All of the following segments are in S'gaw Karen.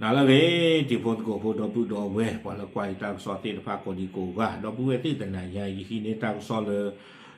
နၤလၢအဂ့ၤ တံၤဖိသကိးဖိ ဒီပုၢ်ဒီဝဲၢ် ပှၤလၢကွၢ်ယတၢ်ကစီၣ်သ့ၣ်တဖၣ်ကိးဒံကိးဂၤ, ဒီပုၢ်ဝဲၢ်သ့ၣ်တနၤညါ ယဟံးန့ၢ်တၢ်ကစီၣ်လၢ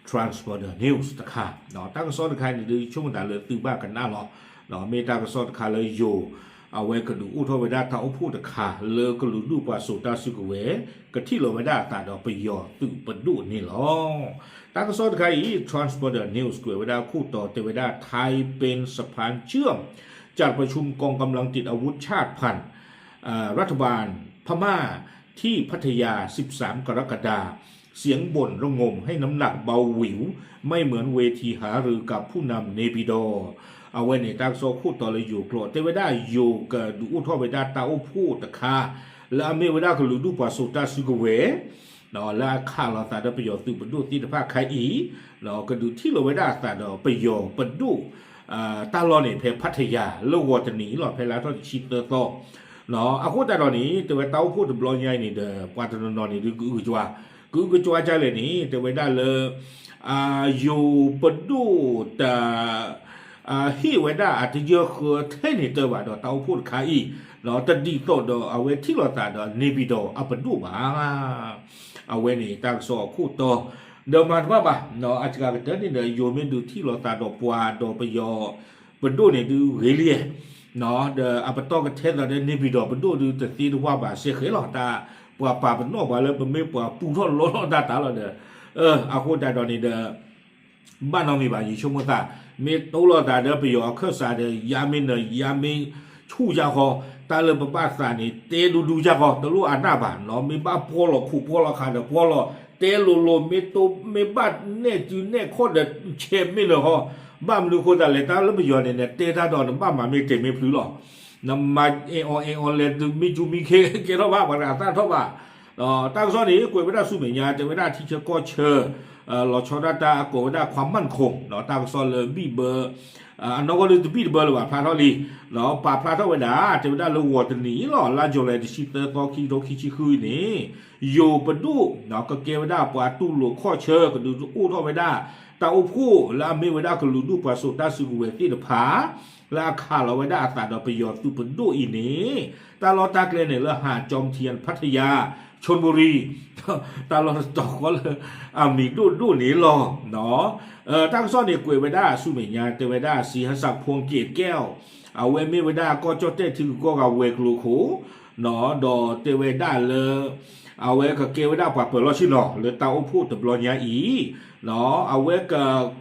Transporter News တခါ, တၢ်ကစီၣ်တခါအံၤန့ၣ်ဒုး ဆိကမိၣ်သးလၢသုဘၣ်ကနၣ်လီၤ. မ့ၢ်တၢ်ကစီၣ်တခါလၢယိၤ အဝဲကဒုးအိၣ်ထီၣ်ဝဲဒၣ်တၢ်အိၣ်ဖှိၣ်တခါ လၢကလုာ်ဒူၣ်ပှၤစိာ်တၢ်စုကဝဲၤ ကထံၣ်လီၤဝဲဒၣ်အသးဒီးပယီၤသုးပဒိၣ်န့ၣ်လီၤ. တၢ်ကစီၣ်တခါအံၤ Transporter News ကွဲးဝဲဒၣ်ခိၣ်တီတဲဝဲဒၣ် ไทยเป็นสะพานเชื่อม จัดประชุมกองกำลังติดอาวุธชาติผ่าน รัฐบาลพม่าที่พัทยา สิบสามกรกฎาคม เสียงบ่นระงมให้น้ำหนักเบาหวิว ไม่เหมือนเวทีหารือกับผู้นำเนปิดอร์ အဝဲန့ၣ် တၢ်ကစီၣ်ခိၣ်တီလၢယိၤကျိာ် တဲဝဲဒၣ်ယိၤကဒုးအိၣ်ထီၣ်ဝဲဒၣ်တၢ်အိၣ်ဖှိၣ်တခါ လၢအမ့ၢ်ဝဲဒၣ်ကလုာ်ဒူၣ်ပှၤစိာ်တၢ်စုကဝဲၤ လၢအခးလီၤသးဒီးပယီၤသုးပဒိၣ်သ့ၣ်တဖၣ်ခါအံၤ ကဒုးထံၣ်လီၤဝဲဒၣ်အသးဒီးပယီၤပဒိၣ် တၢ်လီၢ်န့ၣ် ဖဲဖးထယၤ လၢဂီၤတနံၤအံၤလီၤ ဖဲလါထီၣ်တဆံသၢသီ အဃိသတးဒီးန့ၣ် တဲဝဲတၢ်အိၣ်ဖှိၣ်တဘျီညါအံၤန့ၣ်ဒီး ပှၤတနီၤနီၤန့ၣ်ဒုးကအုကစွါ, ကအုကစွါဒ်လဲၣ်န့ၣ် တဲဝဲဒၣ်လၢ ယိၤပဒိၣ်တ ဟ့ၣ်ဝဲဒၣ်အတယၢၢ်ဃၢထဲန့ၣ်တၢ်ဘၣ်ဒီးတၢ်အိၣ်ဖှိၣ်တခါအံၤ တဒ်သိးဒီးအဝဲထံၣ်လိာ်သးဒီး နေပြည်တော် အပဒိၣ်ဘၣ်. အဝဲန့ၣ်တၢ်ကစီၣ်အခိၣ်တီ ဒီးမၤတဘၣ်ဘၣ် အစှၤကတၢၢ်န့ၣ်ဒီး ယိၤမ့ၢ်ဒုးထံၣ်လိာ်သးဒီးပှၤဒီးပယီၤပဒိၣ်န့ၣ်ဒုးဂ့ၤလံ, ဒီးအပတီၢ်ကထဲသိးဒီး နေပြည်တော် ပဒိၣ်ဒုးတသ့တဝၢ်ဘၣ်စဲဃဲလီၤ တၢ်ပှၤပာ်ပနီၣ်ပှၤလၢပမ့ၢ်ပှၤပူထီၣ်လီထီၣ်တၢ်တၢ်လီၤဒီး အဃိသတးဒီးန့ၣ်ဒီး ဘၣ်နီတမံၤဘၣ် ယဆိကမိၣ်သး မ့ၢ်တိလိာ်သးဒီးပယီၤအခၢၣ်စးဒီး ယါမ့ၢ်နၢၤ ယါမ့ၢ်ဆူၣ်ယါဃီ, တၢ်လၢပဘၣ်သးန့ၣ် တဲဒူဒူယါဃီ တလိၣ်အနၢ်ဘၣ်နီၤ, မ့ၢ်ဘၣ်ပှီၢ်လီၤခိၣ်ပှီၢ်လီၤဃးဒီးပှီၢ်လီၤ, တဲလိၤလိၤ မ့ၢ်တိ မ့ၢ်ဘၣ်နဲၣ်စုနဲၣ်ခီၣ်ဒီး ဆဲးမ့ၢ်နၢၤဃီ, ဘၣ်မနုၤဃိသတးလဲၣ် တၢ်လၢပယီၤန့ၣ် နတဲတၢ်ဒီးနဘၣ်မၤမ့ၢ်တဲာ်မ့ၢ်ဖျုးလီၤ. နမၤအဲၣ်အီၤအဲၣ်အီၤလဲၤတုၤမံကၠူမံခ့ကဲထီၣ်ဘၣ် ပှၤတဂၤသၣ်ထီၣ်ဘၣ်. တၢ်ကစီၣ်န့ၣ် ကွဲးဝဲဒၣ်ဆူမဲာ်ညါ တဲဝဲဒၣ်ထံဆၢကီၢ်ဆၢ လီၤဆီဒၣ်တၢ်အကိးဝဲဒၣ် ความมั่นคง တၢ်ကစီၣ်လၢဘံၣ်ဘၢ အနီၢ်ကီၢ်ဒုးတဘံၣ်တဘၢလၢၤဘၣ် ဖျါထီၣ်လံ, ပာ်ဖျါထီၣ်ဝဲဒၣ် တဲဝဲဒၣ်လၢဂီၤတနံၤအံၤလီၤ လါယူၤလံ တဆံသၢသီ ခံကထိခံဆံဃုအံၤန့ၣ် ယိၤပဒိၣ် ကကဲဝဲဒၣ်ပှၤတူၢ်လိာ်ခီၣ်ဆၢ ကဒုးအိၣ်ထီၣ်ဝဲဒၣ် တၢ်အိၣ်ဖှိၣ်လၢအမ့ၢ်ဝဲဒၣ်ကလုာ်ဒူၣ်ပှၤစိာ်တၢ်စုကဝဲၤသ့ၣ်တဖၣ် လၢအခးလီၤဝဲဒၣ်အသးဒီးပယီၤသုးပဒိၣ်အံၤန့ၣ် တၢ်လီၢ်တၢ်ကျဲန့ၣ်လၢ หาดจอมเทียน พัทยา ชลบุรี တၢ်လီၢ်တတီၤဃီလၢအမံၤဒိၣ်ဒိၣ်န့ၣ်လီၤ. တၢ်ကစီၣ်န့ၣ် ကွဲးဝဲဒၣ်ဆူမဲာ်ညါ တဲဝဲဒၣ် ศรีหศักดิ์ พวงเกตแก้ว အဝဲမ့ၢ်ဝဲဒၣ်ကီၢ်ကၠီၣ်တဲၣ်ထံဂုၤကီၢ်ဂၤဝဲၤကျိၤခိၣ် ဒီးတဲဝဲဒၣ်လၢ အဝဲကကဲဝဲဒၣ်ပှၤပၢၤလီၢ်ဆ့ၣ်နီၤ လၢတၢ်အိၣ်ဖှိၣ်တဘျီညါအံၤ အဝဲက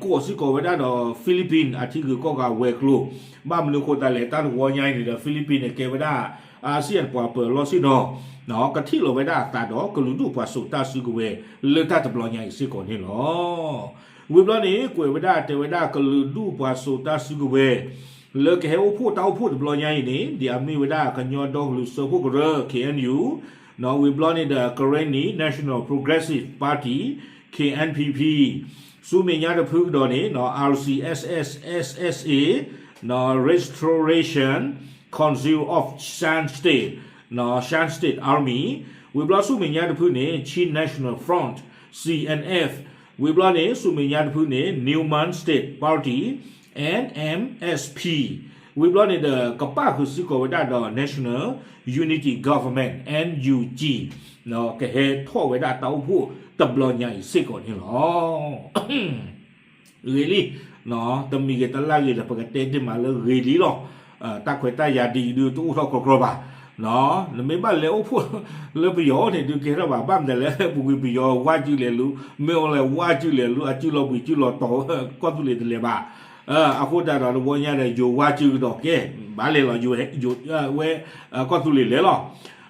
ကိးစ့ၢ်ကီးဝဲဒၣ်ဒီး Philippines အထံဂုၤကီၢ်ဂၤဝဲၤကျိၤ, ဘၣ်မနုၤဃိသတးလဲၣ် တၢ်တဝီညါအံၤန့ၣ်ဒီး Philippines န့ၣ် ကဲဝဲဒၣ် อาเซียน ပှၤပၢၤလီၢ်ဆ့ၣ်နီၤ ကထံၣ်လိာ်ဝဲဒၣ်အသးဒီးကလုာ်ဒူၣ်ပှၤစိာ်တၢ်စုကဝဲၤ လၢတၢ်တဘျီညါအံၤစ့ၢ်ကီးန့ၣ်လီၤ. ဝံၤဘျီန့ၣ် ကွဲးဝဲဒၣ် တဲဝဲဒၣ်ကလုာ်ဒူၣ်ပှၤစိာ်တၢ်စုကဝဲၤ လၢကဟဲအိၣ်ဖှိၣ်တၢ်အိၣ်ဖှိၣ်တဘျီညါအံၤန့ၣ် ဒ်အမ့ၢ်ဝဲဒၣ်ကညီဒီကလုာ်စၢဖှိၣ်ကရၢ K N U ဝံၤဘျီန့ၣ်ဒီး Karenni National Progressive Party, K N P P, ဆူမဲာ်ညါတဖုကဒီးန့ၣ် R C S S/SSA, Restoration Council of Shan State, Shan State Army, ဝံၤဘျီဆူမဲာ်ညါတဖုန့ၣ် Chin National Front, C N F, ဝံၤဘျီန့ၣ် ဆူမဲာ်ညါတဖုန့ၣ် Numan State Party, N M S P, ဝံၤဘျီန့ၣ်ဒီး ကပၣ်ဃုာ်စ့ၢ်ကီးဝဲဒၣ်ဒီး National Unity Government, N U G, ကဟဲထီၣ်ဝဲဒၣ်တၢ်အိၣ်ဖှိၣ်တဘျီညါအံၤစ့ၢ်ကီးန့ၣ်လီၤ. ဂ့ၤလံ, တမံၤဂ့ၤတလၢ်ဂ့ၤဒီး ပကတဲတ့ၢ်မးလၢဂ့ၤလံလီၤ. တၢ်ခွဲးတၢ်ယာ်ဒ်အံၤဒုးတအိၣ်ထီၣ်ကြီကြီဘၣ်. နမ့ၢ်ဘၣ်လဲၤအိၣ်ဖှိၣ်လၢပယီၤန့ၣ် ဒုးကဲထီၣ်ဘၣ် ဘၣ်မနုၤလဲၣ် ပူၤကွံာ်ပယီၤဝါစုလဲၤလူၤ မ့ၢ်အီၤလဲၤဝါစုလဲၤလူၤ အစုလီၤဘှံးစုလီၤတီၤ ကီၢ်သူလ့ၤတလဲၤဘၣ်. အဃိသတးဒီးတဝီညါဒီး ယိၤဝါစုကဒီးကဲ ဘၣ်လဲၤလီၤ ယိၤဝဲ ကီၢ်သူလ့ၤလဲၤလီၤ.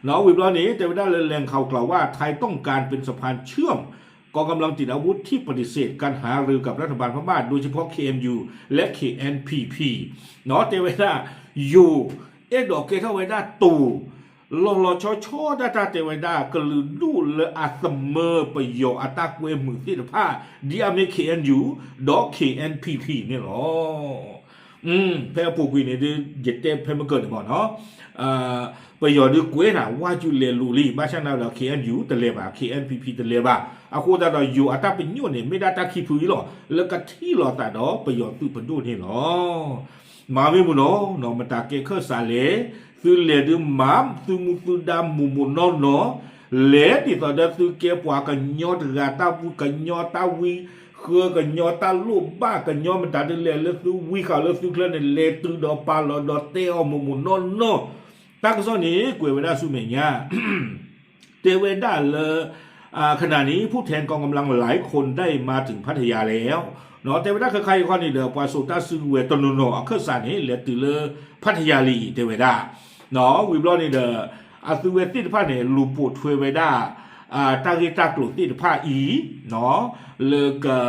ဝံၤဘျီန့ၣ် တဲဝဲဒၣ်လၢ แหล่งข่าวกล่าวว่า ไทยต้องการเป็นสะพานเชื่อม กองกำลังติดอาวุธที่ปฏิเสธการหารือกับรัฐบาลพม่า โดยเฉพาะ เคเอ็นยู และ เคเอ็นพีพี တဲဝဲဒၣ် ယိၤ အဲၣ်ဒိးကဲထီၣ်ဝဲဒၣ်တိၤ လီၤလီၤဆီဆီဒၣ်တၢ်တဲဝဲဒၣ် ကလုာ်ဒူၣ်လၢအသမၢပယီၤအတၢ်ကွဲမုာ်သ့ၣ်တဖၣ် ဒ်အမ့ၢ် K N U ဒီး K N P P န့ၣ်လီၤ. ဖဲအပူၤကွံာ်န့ၣ်ဒုး ယတဲဖဲမုၢ်ကၢၢ်န့ၣ်ဘၣ်နီၤ ပယီၤဒုးကွဲးနၤ ဝါစုလဲၤလူၤလံ ဘၣ်ဆၣ်နၤဒီး K N U တလဲၤဘၣ် K N P P တလဲၤဘၣ်. အဃိသတးဒီး ယိၤအတၢ်ပညိၣ်န့ၣ် မ့ၢ်ဒၣ်တၢ်ခံဖုအံၤလီၤ လၢကထံၣ်လိာ်သးဒီးပယီၤသုးပဒိၣ်န့ၣ်လီၤ. မၤမ့ၢ်မုၢ်နီၤ မတၤကဲခၢၣ်စးလဲၣ် သုလဲၤဒုးမၤသုမူသုဒါမိၢ်မိၢ်နီၢ်နီၢ်, လဲၤဒ်သိးဒီးသုကဲပှၤကညီတဂၤတၢ်ဘူၣ်ကညီတၢ်ဝံဃၢ ကညီတၢ်လိၣ်ဘၣ် ကညီမတၤဒ်လဲၣ်လၢသုဝံဃာ်လၢသုချၢန့ၣ် လဲၤတုၤဒီးပာ်လီၤဒီးတဲအီၤမိၢ်မိၢ်နီၢ်နီၢ်, တၢ်ကစီၣ်န့ၣ် ကွဲးဝဲဒၣ်ဆူမဲာ်ညါ တဲဝဲဒၣ်လၢ ขณะนี้ผู้แทนกองกำลังหลายคนได้มาถึงพัทยาแล้ว တဲဝဲဒၣ်ခဲခါအံၤခီန့ၣ်ဒီး ပှၤစိာ်တၢ်စုကဝဲၤတနီၤနီၤအခၢၣ်စးန့ၣ် လဲၤတုၤလၢ พัทยาလံ တဲဝဲဒၣ်, ဝံၤဘျီန့ၣ်ဒီး အသုဝဲသ့ၣ်တဖၣ်န့ၣ် လူၤပိာ်ထွဲဝဲဒၣ် တၢ်ဂ့ၢ်တၢ်ကျိၤသ့ၣ်တဖၣ်အံၤ လၢ တၢ်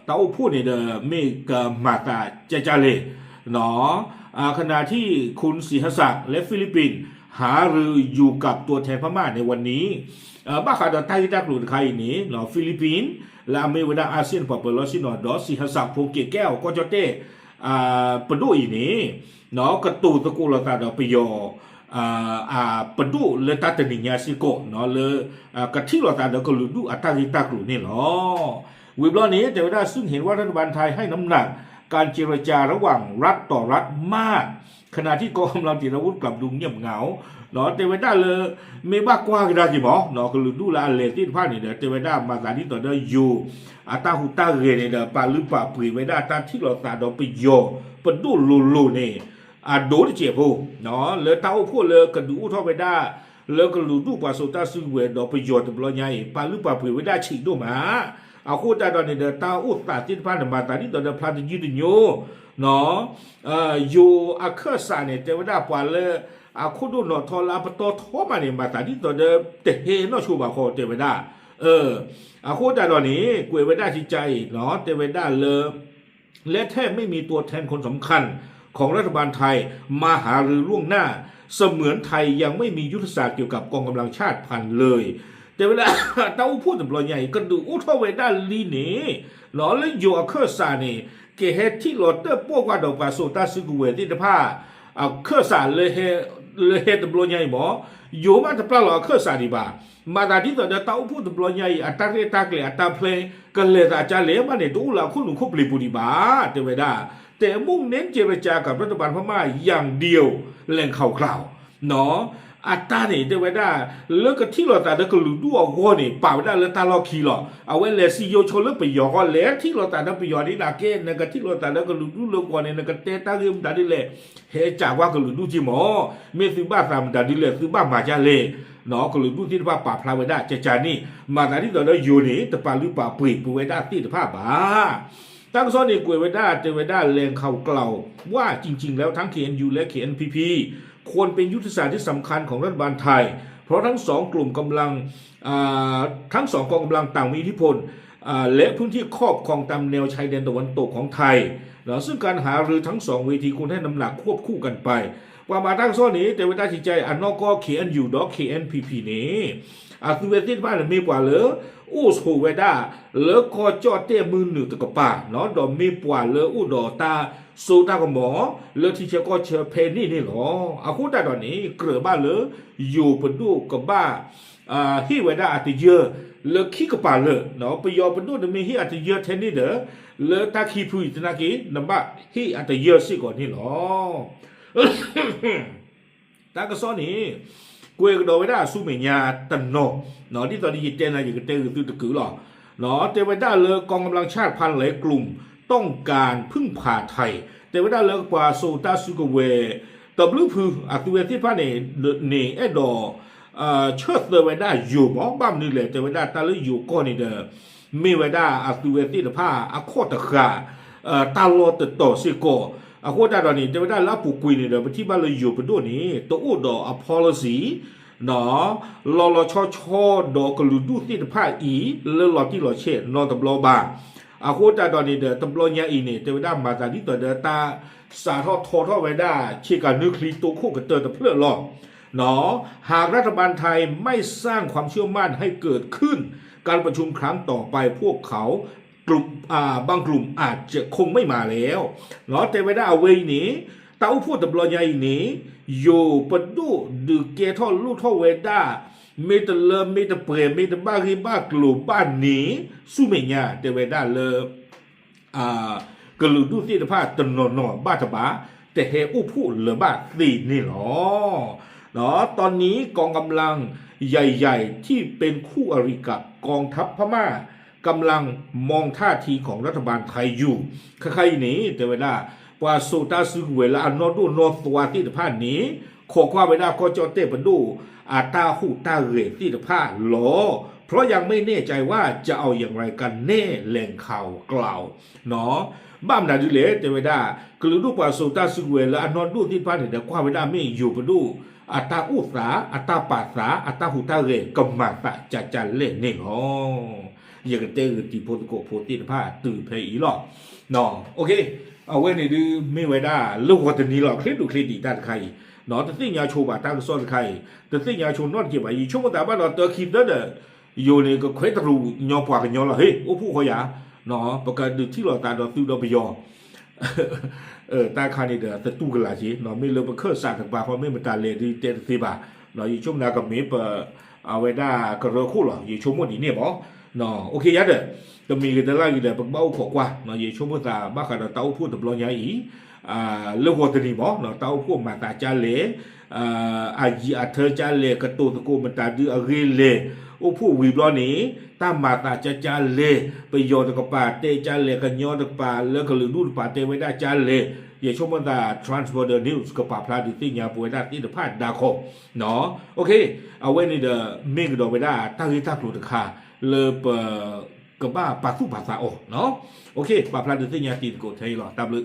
အိၣ်ဖှိၣ်န့ၣ်ဒီး မ့ၢ်ကမၤသးကၢ်ကၢ်လဲၣ် ขณะที่คุณสิงหศักดิ์และฟิลิปปินส์หารืออยู่กับตัวแทนพม่าในวันนี้ ဘၣ်ဃးဒီးတၢ်ဂ့ၢ်တၢ်ကျိၤတခါအံၤန့ၣ် Philippines လၢအမ့ၢ်ဝဲဒၣ် อาเซียน ပှၤပၢၤလီၢ်ဆ့ၣ်နီၤ ဒီး သင်ဟစၢၣ် ဖိက့ၤကဲအီၤကီၢ်ကၠီၣ်တဲၣ် ပဒိၣ်အံၤန့ၣ် ကတိၤသကိးလိာ်သးဒီးပယီၤ ပဒိၣ်လၢတၢ်တနံၤညါစ့ၢ်ကီး လၢ ကထံၣ်လိာ်သးဒီးကလုာ်ဒူၣ်အတၢ်ဂ့ၢ်တၢ်ကျိၤန့ၣ်လီၤ. ဝံၤဘျီန့ၣ် တဲဝဲဒၣ် ซึ่งเห็นว่ารัฐบาลไทยให้น้ำหนักการเจรจาระหว่างรัฐต่อรัฐมาก ขณะที่กองกำลังติดอาวุธกลับดูเงียบเหงา တဲဝဲဒၣ်လၢ မ့ၢ်ဘၣ်ကွၢ်ကဒါက့ၤမး ကလုာ်ဒူၣ်လၢအလဲၤသ့ၣ်တဖၣ်န့ၣ်ဒီး တဲဝဲဒၣ်မၤသးဒ်သိးဒီးယိၤ အတၢ်ဟူးတၢ်ဂဲၤန့ၣ်ဒီး ပာ်လုၢ်ပာ်ပှ့ၤဝဲဒၣ်တၢ်ထံၣ်လိာ်သးဒီးပယီၤပဒိၣ်လိၤလိၤန့ၣ် အဒိၣ်တစဲးဖိ လၢတၢ်အိၣ်ဖှိၣ်လၢကဒုးအိၣ်ထီၣ်ဝဲဒၣ် လၢကလုာ်ဒူၣ်ပှၤစိာ်တၢ်စုကဝဲၤဒီးပယီၤတဘျီညါအံၤ ပာ်လုၢ်ပာ်ပှ့ၤဝဲဒၣ်ဆံးဒိၣ်မး အဃိသတးဒီးန့ၣ်ဒီး တၢ်အိၣ်သးသ့ၣ်တဖၣ်န့ၣ် မၤသးဒ်သိးဒီးဖျါတယုၢ်တညိ ယိၤအခၢၣ်စးန့ၣ် တဲဝဲဒၣ်ပှၤလၢ အခိၣ်ဒိၣ်နီၣ်ထီလၢအပတီၢ်ထီမးန့ၣ် မၤသးဒ်သိးဒီးတဟဲနီၢ်ဆိဘၣ်ဃီ တဲဝဲဒၣ် အဃိသတးဒီးန့ၣ် ကွဲးဝဲဒၣ်ကကါအံၤ တဲဝဲဒၣ်လၢ และแทบไม่มีตัวแทนคนสำคัญของรัฐบาลไทยมาหารือล่วงหน้า เสมือนไทยยังไม่มียุทธศาสตร์เกี่ยวกับกองกำลังชาติพันธุ์เลย တဲဝဲဒၣ် တၢ်အိၣ်ဖှိၣ်တဘျီညါအံၤ ကဒုးအိၣ်ထီၣ်ဝဲဒၣ်လံန့ၣ် လၢယိၤအခၢၣ်စးန့ၣ် ကဟဲထံၣ်လီၤတၢၣ်ပီၢ်ကွၢ်ဒီးပှၤစိာ်တၢ်စုကဝဲၤသ့ၣ်တဖၣ် အခၢၣ်စးလၢဟဲတဘျီညါအံၤမး ယိၤမးတပျၢ်လီၤအခၢၣ်စးဒံးဘၣ် မၤသးဒ်သိးဒီးတၢ်အိၣ်ဖှိၣ်တဘျီညါအံၤ အတၢ်ရဲၣ်တၢ်ကျဲၤအတၢ်ဖျဲ ကလဲၤသးကၢ်လဲၣ်မးန့ၣ် တအိၣ်လၢအခိၣ်နူာ်ခိၣ်ပျံၤပူၤဒံးဘၣ် တဲဝဲဒၣ် แต่มุ่งเน้นเจรจากับรัฐบาลพม่าอย่างเดียว แหล่งข่าวกล่าว အတၢ်န့ၣ် တဲဝဲဒၣ် လၢကထံၣ်လိာ်သးဒီးကလုာ်ဒူၣ်အဂီၢ်န့ၣ် ပာ်ဝဲဒၣ်လၢတၢ်လီၢ်ခံလီၤ. အဝဲလဲၤစံယိၤဆိလၢပယီၤဃီ လဲၤထံၣ်လိာ်သးဒီးပယီၤဒ်န့ၣ်က့ နကထံၣ်လိာ်သးဒီးကလုာ်ဒူၣ်လၢဂီၢ်န့ၣ် နကတဲတၢ်ဂ့ၢ်မတၤဒ်လဲၣ် ဟဲစံးကွၢ်ကလုာ်ဒူၣ်က့မး မ့ၢ်သုဘၣ်သးမတၤဒ်လဲၣ် သုဘၣ်မၤဒ်လဲၣ် ကလုာ်ဒူၣ်သ့ၣ်တဖၣ်ပာ်ဖျါဝဲဒၣ်ကကါန့ၣ် မၤသးဒ်သိးဒီးယိၤန့ၣ် တပာ်လုၢ်ပာ်ပှ့ၤပဝဲဒၣ်သ့ၣ်တဖၣ်ဘၣ် တၢ်ကစီၣ်န့ၣ်ကွဲးဝဲဒၣ် တဲဝဲဒၣ် แหล่งข่าวกล่าวว่า จริงๆ แล้วทั้ง เคเอ็นยู และ เคเอ็นพีพี ควรเป็นยุทธศาสตร์ที่สำคัญของรัฐบาลไทย เพราะทั้งสองกลุ่มกำลังอ่าทั้งสองกองกำลังต่างมีอิทธิพลอ่าและพื้นที่ครอบครองตามแนวชายแดนตะวันตกของไทเนาะซึ่งการหารือทั้งสองเวทีควรให้น้ำหนักควบคู่กันไป ပှၤမၤတၢ်ကစီၣ်န့ၣ် တဲဝဲဒၣ်ကကါအံၤ အနီၢ်ကီၢ် เคเอ็นยู ဒီး เคเอ็นพีพี န့ၣ် အသုဝဲသ့ၣ်တဖၣ်န့ၣ် မ့ၢ်ပှၤလၢ အိၣ်ဆိးဝဲဒၣ် လၢကီၢ်ကၠီၣ်တဲၣ်မုၢ်နုာ်တကပၤ ဒီးမ့ၢ်ပှၤလၢအိၣ်ဒီးတၢ်စိတၢ်ကမီၤ လၢထံဆၢကီၢ်ဆၢဖဲန့ၣ်န့ၣ်လီၤ. အဃိသတးဒီးန့ၣ် ကြၢးဘၣ်လၢ ယိၤပဒိၣ်ကဘၣ် ဟ့ၣ်ဝဲဒၣ်အတယၢၢ် လၢခံကပၤလၢာ် ပယီၤပဒိၣ်န့ၣ်မ့ၢ်ဟ့ၣ်အတယၢၢ်ထဲန့ၣ်ဒီး လၢတၢ်ခံဖုအံၤသနာ်က့ နဘၣ်ဟ့ၣ်အတယၢၢ်စ့ၢ်ကီးန့ၣ်လီၤ. တၢ်ကစီၣ်န့ၣ် ကွဲးကဒီးဝဲဒၣ်ဆူမဲာ်ညါတနီၤ ဒ်သိးဒီးယတဲနၤ ယကတဲဂ့ၤသုတကုာ်လီၤ. တဲဝဲဒၣ်လၢ กองกำลังชาติพันธุ์หลายกลุ่มต้องการพึ่งพาไทย တဲဝဲဒၣ်လၢပှၤစိာ်တၢ်စုကဝဲၤ တဘျုးဖု အသုဝဲသ့ၣ်တဖၣ်န့ၣ် န့ၣ်အဲၣ်ဒိး ဆၢၣ်သၢဝဲဒၣ်ယိၤမး ဘၣ်မနုၤလဲၣ် တဲဝဲဒၣ်တၢ်လၢယိၤကီၢ်န့ၣ်ဒီး မ့ၢ်ဝဲဒၣ်အသုဝဲသ့ၣ်တဖၣ်အခီၣ်တဃာ် တၢ်လီၢ်တတီၤစ့ၢ်ကီး အဃိသတးဒီးန့ၣ် တဲဝဲဒၣ်လၢအပူၤကွံာ်န့ၣ်ဒီး ပထံၣ်ဘၣ်လၢယိၤပဒိၣ်န့ၣ် တအိၣ်ဒီးအ policy လီၤလီၤဆီဆီဒီးကလုာ်ဒူၣ်သ့ၣ်တဖၣ်အံၤ လၢလီၤတံၢ်လီၤဆဲးနီတဘျီဘၣ်. အဃိသတးဒီးန့ၣ်ဒီး တဘျီညါအံၤန့ၣ် တဲဝဲဒၣ်မၤသးဒ်သိးဒီးတၢ် စးထီၣ်ထီထီၣ်ဝဲဒၣ်ဆ့ကၤနုၢ်ချံတိခိၣ်ကတၢၢ်တဖျၢၣ်လီၤ. หากรัฐบาลไทยไม่สร้างความเชื่อมั่นให้เกิดขึ้น การประชุมครั้งต่อไปพวกเขากลุ่มอ่าบางกลุ่มอาจจะคงไม่มาแล้ว တဲဝဲဒၣ်အဝဲအံၤန့ၣ် တၢ်အိၣ်ဖှိၣ်တဘျီညါအံၤန့ၣ် ယိၤပဒိၣ်ဒုးကဲထီၣ်လိၣ်ထီၣ်ဝဲဒၣ် မ့ၢ်တလၢမ့ၢ်တပှဲၤ မ့ၢ်တဘၣ်ဂ့ၢ်ဘၣ်ကျိၤဘၣ်န့ၣ် ဆူမဲာ်ညါ တဲဝဲဒၣ်လၢ ကလုာ်ဒူၣ်သ့ၣ်တဖၣ်တနီၤနီၤဘၣ်တဘၣ် တဟဲအိၣ်ဖှိၣ်လၢၤဘၣ်သ့န့ၣ်လီၤ. ဒီးตอนนี้กองกำลังใหญ่ๆที่เป็นคู่อริกับกองทัพพม่ากำลังมองท่าทีของรัฐบาลไทยอยู่ ခဲခါအံၤန့ၣ် တဲဝဲဒၣ် ပှၤစိာ်တၢ်စုကဝဲၤလၢအနီၢ်ဒိၣ်နီၢ်သွါသ့ၣ်တဖၣ်န့ၣ် ခိးကွၢ်ဝဲဒၣ်ကီၢ်ကၠီၣ်တဲၣ်ပဒိၣ် အတၢ်ဟူးတၢ်ဂဲၤသ့ၣ်တဖၣ်လီၤ. เพราะยังไม่แน่ใจว่าจะเอาอย่างไรกันแน่ แหล่งข่าวกล่าว ဘၣ်မနုၤဒ်လဲၣ် တဲဝဲဒၣ် ကလုာ်ဒူၣ်ပှၤစိာ်တၢ်စုကဝဲၤလၢအနီၢ်ဒိၣ်သ့ၣ်တဖၣ်န့ၣ်ဒီး ကွၢ်ဝဲဒၣ်မ့ၢ်ယိၤပဒိၣ် အတၢ်အိၣ်သး အတၢ်ပာ်သး အတၢ်ဟူးတၢ်ဂဲၤကမၤသးကၢ်ကၢ်လဲၣ်န့ၣ်လီၤ. ယကတဲဂ့ၤတံၤဖိသကိးဖိသ့ၣ်တဖၣ်တုၤဖဲအံၤလီၤ. အဝဲန့ၣ်ဒုးမ့ၢ်ဝဲဒၣ်လၢဂီၤတနံၤလီၤ ချ့ဒိၣ်ချ့ဒံးတၢ်တခါအံၤ တသ့ၣ်ညါဆိဘၣ်တၢ်ကစီၣ်တခါအံၤ တသ့ၣ်ညါဆိနီတကဲးဘၣ် ယဆိကမိၣ်သးဘၣ်ဒီးတၢခံသၢဒီး ယိၤန့ၣ် ကခွဲးတရူးညီပှၤကညီလီၤ ဟ့ၣ် အိၣ်ဖှိၣ်ဃီယၤ ပကဒုးထံၣ်လိာ်သးဒီးသုဒီးပယီၤ တၢ်ခါန့ၣ်ဒီးသတူၢ်ကလာ်က့ၤ မ့ၢ်လၢပခၢၣ်စးတကပၤဃီ မ့ၢ်မတၤလဲၣ်ဒုးတဲတသ့ဘၣ် ယဆိကမိၣ်ကမ့ၢ်ပ အဝဲဒၣ်ကရၢခိၣ်လီၤ ယဆိကမိၣ်ဒ်န့ၣ်မး ယၤဒီး တမံၤဂ့ၤတလၢ်ဂ့ၤဒီး ပကဘၣ်အိၣ်ခိးကွၢ် ယဆိကမိၣ်သးဘၣ်ဃးဒီးတၢ်အိၣ်ဖှိၣ်တဘျီညါအံၤ လၢဂီၤတနံၤမး တၢ်အိၣ်ဖှိၣ်မၤသးကၢ်လဲၣ် အယံာ်အထၢကၢ်လဲၣ် ကတိၤသကိးမတၤဒုးအဂ့ၢ်လဲၣ် အိၣ်ဖှိၣ်ဝံၤဘျီန့ၣ် တၢ်မၤသးကၢ်ကၢ်လဲၣ် ပယီၤတကပၤတဲကၢ်လဲၣ် ကညီတကပၤလၢကလုာ်ဒူၣ်တကပၤတဲဝဲဒၣ်ကၢ်လဲၣ် ယဆိကမိၣ်သး Transborder News ကပာ်ဖျါဒုးသ့ၣ်ညါပဝဲဒၣ်သ့ၣ်တဖၣ်ဒၣ်ခီ အဝဲန့ၣ်ဒီး မ့ၢ်ကဒီးဝဲဒၣ်တၢ်ဂ့ၢ်တၢ်ကျိၤတခါ လၢပ ကဘၣ်ပာ်သူၣ်ပာ်သးအီၤ ပာ်ဖျါဒုးသ့ၣ်ညါတံၤသကိးထဲအံၤလီၤ တၢ်ဘျုး